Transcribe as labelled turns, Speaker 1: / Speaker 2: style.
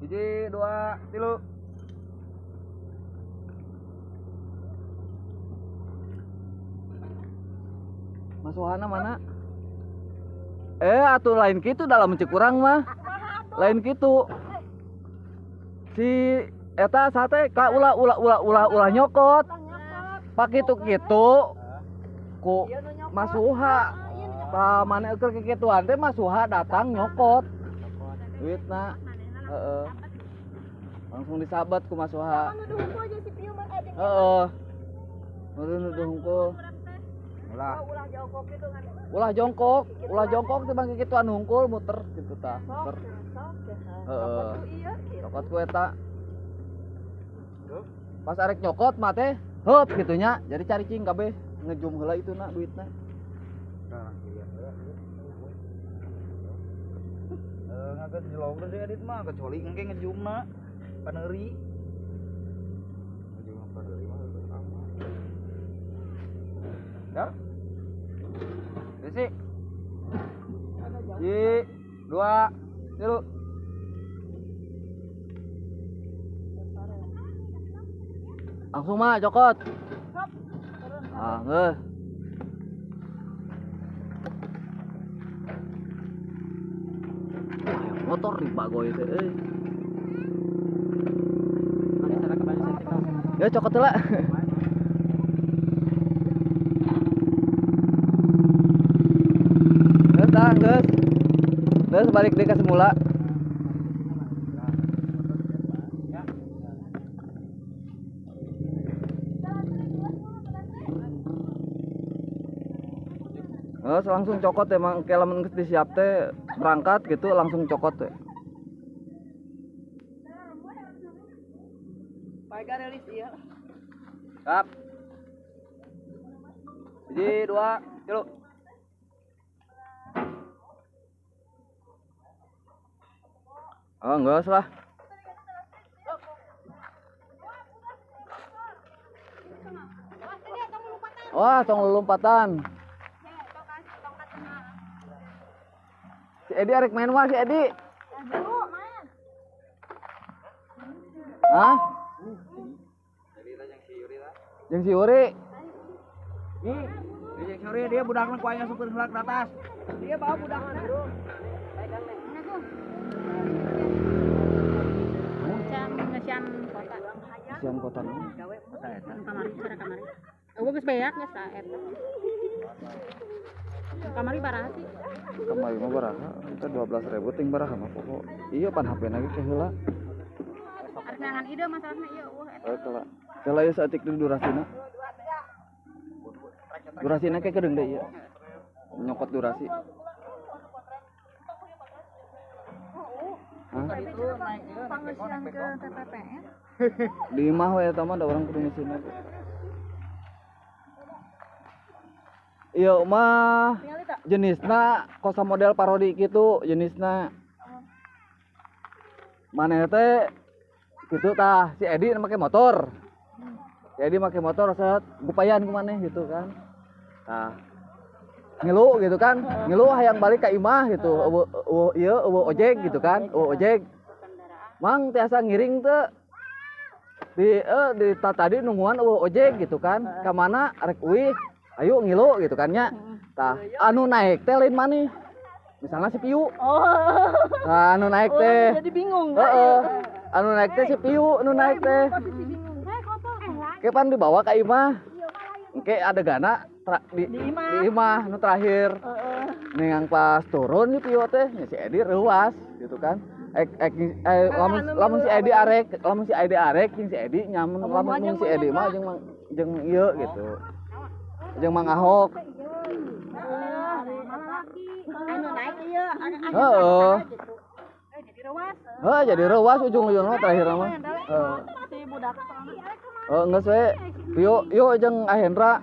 Speaker 1: 1, 2, 3. Mas Wahana mana? Atuh lain kitu dalam cek urang mah. Lain kitu. Si eta sate ka ulah ulah ulah ulah ulah nyokot. Pak kitu kitu ku Mas Suha. Pa maneh keur kikituan teh Mas Suha datang nyokot. Duitna. Heeh. Langsung disabat ku Mas Suha. Heeh. Nuduh hungkul.
Speaker 2: Ulah
Speaker 1: ulah jongkok teh bang kikituan hungkul muter gitu tah, muter. Heeh. Cokot ku eta. Pas arek nyokot mah teh heup kitu nya, jadi caricing kabeh ngejum heula ituna duitna.
Speaker 2: Nah, iya. Ngageus jelong deui edit mah kecuali engke ngejumna paneuri. Ngejumna paneuri mah aman. Ya. Desi. 1, 2, 3.
Speaker 1: Langsung mah cokot. Ah, geus. Wah, motor di bagoy teh euy. Ya cokot heula. Geus tah, geus. Geus balik deui ka semula. Terus langsung cokot emang kayak lamun geus disiap teh berangkat gitu langsung cokot teh.
Speaker 3: Baik rilis ieu.
Speaker 1: Kap. 1, 2, 3. Oh, enggak lah. Wah, tong lompatan. Si Edi arek main mah si Edi. Hah? Jeung si Yuri.
Speaker 2: Ih, jeung si Yuri dia budakna ku aing asupkeun heula ke atas.
Speaker 3: Dia bawa budakna.
Speaker 4: Ngesian kota.
Speaker 1: Ngesian kota.
Speaker 4: Kamari, cara kamari. Eueuh geus beak geus ta eta. Kamari baraha sih?
Speaker 1: Kamari mah baraha, kita 12.000 ting baraha mah pokok. Iya pan HP na ge ke heula.
Speaker 4: Arek nangan ide masalahna ieu eueuh eta.
Speaker 1: Heeh, kela. Kela ieu saeutik deui durasina. Durasina ke kedeung deui ieu. Nyokot durasi. Hah?
Speaker 3: Pangeusian ke TPPN.
Speaker 1: Di imah we eta mah da urang kudu ngeusian. Iya mah jenisna kosa model parodi gitu jenisna. Maneh teh gitu tah si Edi make motor. Si Edi make motor set gupayan ku maneh gitu kan. Tah ngilu gitu kan, ngilu hayang balik ka imah gitu. Eueuh ieu eueuh ojek gitu kan, eueuh ojek. Mang tiasa ngiring teu di di tadi nungguan eueuh ojek gitu kan. Ka mana arek uih. Ayo ngilu gitu kan nya. Tah, anu naik teh lain maneh. Misalnya si Piu.
Speaker 3: Oh.
Speaker 1: Nah, anu naik teh.
Speaker 3: Jadi bingung.
Speaker 1: Heeh. Anu naik teh si Piu, anu naik teh. Ke pan dibawa ka imah. Engke adegana di imah nu terakhir. Heeh. Pas turun si Piu teh nya si Edi reuas gitu kan. Lamun si Edi arek, lamun si Edi arek jeung si Edi nyamun lamun si Edi mah jeung ieu gitu. Jeung Mang Ahok.
Speaker 4: Anu naik ieu,
Speaker 1: heeh.
Speaker 4: Jadi reuas.
Speaker 1: Heuh, jadi reuas ujung-ujungna terakhir mah. Heeh.
Speaker 4: Si budak.
Speaker 1: Heeh, geus we. Yuk, yuk jeung Ahendra.